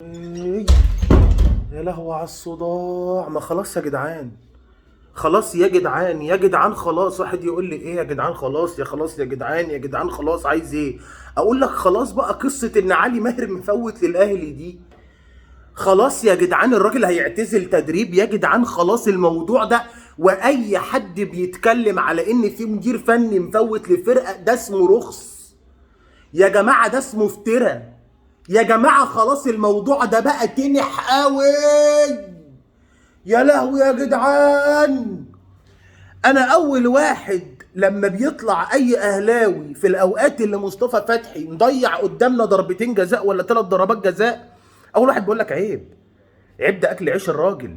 إيه؟ يا لهوي على الصداع. ما خلاص يا جدعان، خلاص يا جدعان، يا جدعان خلاص. واحد يقول لي ايه يا جدعان خلاص، يا خلاص يا جدعان، يا جدعان خلاص، عايز ايه؟ اقول لك خلاص بقى، قصة ان علي ماهر مفوت للاهلي دي خلاص يا جدعان، الراجل هيعتزل تدريب يا جدعان، خلاص الموضوع ده. واي حد بيتكلم على ان في مدير فني مفوت لفرقة، ده اسمه رخص يا جماعة، ده اسمه افتراء يا جماعة، خلاص الموضوع ده بقى تنح قوي. يا لهوي يا جدعان، انا اول واحد لما بيطلع اي اهلاوي في الاوقات اللي مصطفى فتحي مضيع قدامنا ضربتين جزاء ولا 3 ضربات جزاء، اول واحد بيقول لك عيب، عيب، ده اكل عيش الراجل،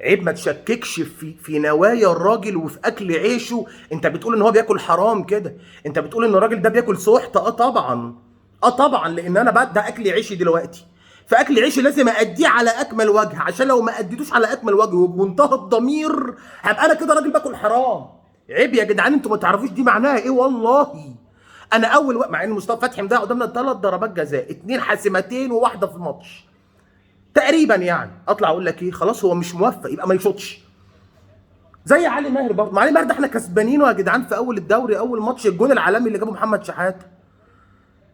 عيب، ما تشككش في نوايا الراجل وفي اكل عيشه. انت بتقول ان هو بياكل حرام كده، انت بتقول ان الراجل ده بياكل سحت. طبعا، طبعا، لان انا بقى ده اكل عيشي دلوقتي، فاكل عيشي لازم اديه على اكمل وجه، عشان لو ما اديتوش على اكمل وجه وبمنتهى الضمير هبقى انا كده راجل باكل حرام. عيب يا جدعان، انتوا ما تعرفوش دي معناها ايه والله. انا اول مع ان مصطفى فتحي مضيع قدامنا 3 ضربات جزاء، 2 حاسمتين وواحدة في الماتش تقريبا، يعني اطلع اقول لك ايه، خلاص هو مش موفق يبقى ما يشوطش. زي علي ماهر برضه، ما علي ماهر ده احنا كسبانينه يا جدعان في اول الدوري، اول ماتش الجون العالمي اللي جابه محمد شحاته،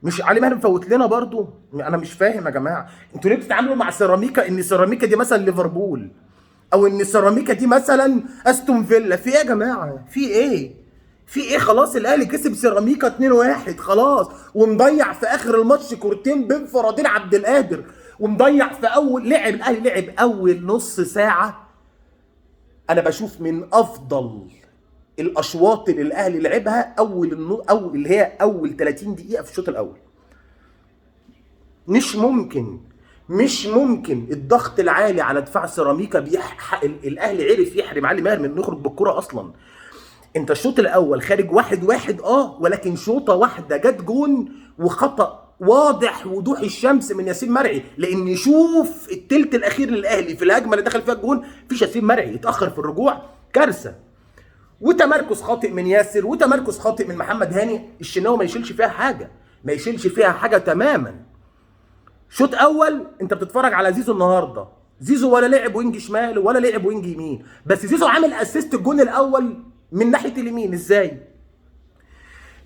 مش علي ماهر مفوت لنا برضه؟ انا مش فاهم يا جماعة، انتوا ليه بتتعاملوا مع سيراميكا ان سيراميكا دي مثلا ليفربول، او ان سيراميكا دي مثلا استون فيلا؟ في ايه يا جماعة؟ في ايه؟ في ايه؟ خلاص الاهلي كسب سيراميكا 2-1 خلاص، ومضيع في اخر الماتش كورتين بانفرادين عبد القادر، ومضيع في اول لعب الاهلي لعب اول نص ساعة. انا بشوف من افضل الاشواط اللي الاهلي لعبها اول او اللي هي اول 30 دقيقة في الشوط الاول. مش ممكن، مش ممكن الضغط العالي على دفاع سيراميكا الاهلي عرف يحرم علي ماهر من انه يخرج بالكرة اصلا. انت الشوط الاول خارج 1-1، ولكن شوطه واحدة جت جون، وخطا واضح وضوح الشمس من ياسين مرعي، لان يشوف التلت الاخير للاهلي في الهجمة اللي دخل فيها الجون فيش ياسين مرعي، اتاخر في الرجوع، كارثة. وتمركز خاطئ من ياسر، وتمركز خاطئ من محمد هاني، الشناوي ما يشيلش فيها حاجة، ما يشيلش فيها حاجة تماما. شوط اول انت بتتفرج على زيزو النهارده، زيزو ولا لعب wing شمال ولا لعب wing يمين، بس زيزو عامل assist الجون الاول من ناحية اليمين. ازاي؟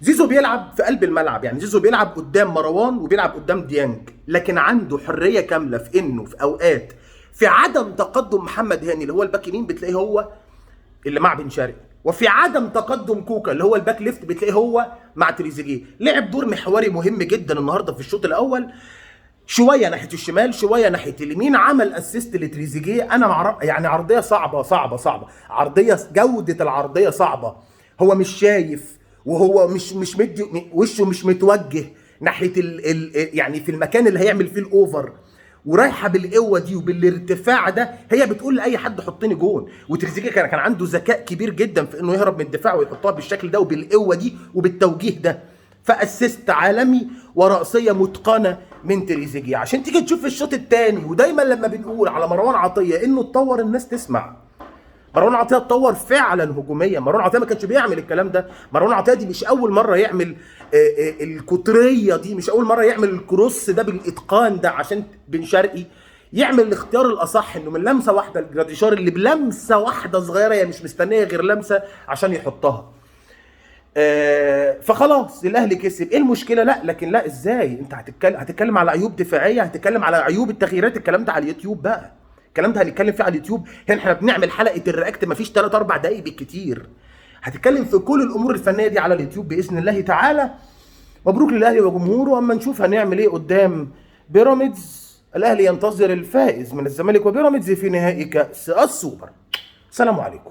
زيزو بيلعب في قلب الملعب، يعني زيزو بيلعب قدام مروان وبيلعب قدام ديانج، لكن عنده حرية كاملة في انه في اوقات في عدم تقدم محمد هاني اللي هو ال back يمين بتلاقيه هو اللي مع بن شرقي، وفي عدم تقدم كوكا اللي هو ال back left بتلاقيه هو مع تريزيجيه. لعب دور محوري مهم جدا النهارده في الشوط الاول، شوية ناحية الشمال شوية ناحية اليمين، عمل assist لتريزيجيه. انا يعني عرضية صعبة صعبة صعبة، عرضية جوده العرضية صعبة، هو مش شايف وهو مش مدي وشه، مش متوجه ناحية ال يعني في المكان اللي هيعمل فيه ال over، ورايحه بالقوة دي وبالارتفاع ده، هي بتقول لاي حد حطني جون. وتريزيجيه كان عنده ذكاء كبير جدا في انه يهرب من الدفاع ويحطها بالشكل ده وبالقوة دي وبالتوجيه ده، ف assist عالمي ورأسيه متقنة من تريزيجيه. عشان تيجي تشوف الشوط الثاني، ودايما لما بنقول على مروان عطية انه اتطور الناس تسمع. مروان عطية اتطور فعلا هجوميا، مروان عطية ما كانش بيعمل الكلام ده. مروان عطية دي مش اول مرة يعمل الكتريه دي، مش اول مرة يعمل ال cross ده بالاتقان ده، عشان بن شرقي يعمل الاختيار الاصح انه من لمسه واحدة الجراديشار اللي بلمسه واحدة صغيرة، هي مش مستنيه غير لمسه عشان يحطها. فخلاص الاهلي كسب، ايه المشكلة؟ لا لكن لا، ازاي انت هتتكلم على عيوب دفاعية، هتتكلم على عيوب التغييرات، الكلام ده على اليوتيوب بقى، الكلام ده هنتكلم فيه على اليوتيوب. هنا احنا بنعمل حلقة ال react مفيش 3 4 دقايق بالكتير، هتتكلم في كل الامور الفنية دي على اليوتيوب باذن الله تعالى. مبروك للاهلي وجمهوره. اما نشوف هنعمل ايه قدام بيراميدز. الاهلي ينتظر الفائز من الزمالك وبيراميدز في نهائي كاس السوبر. سلام عليكم.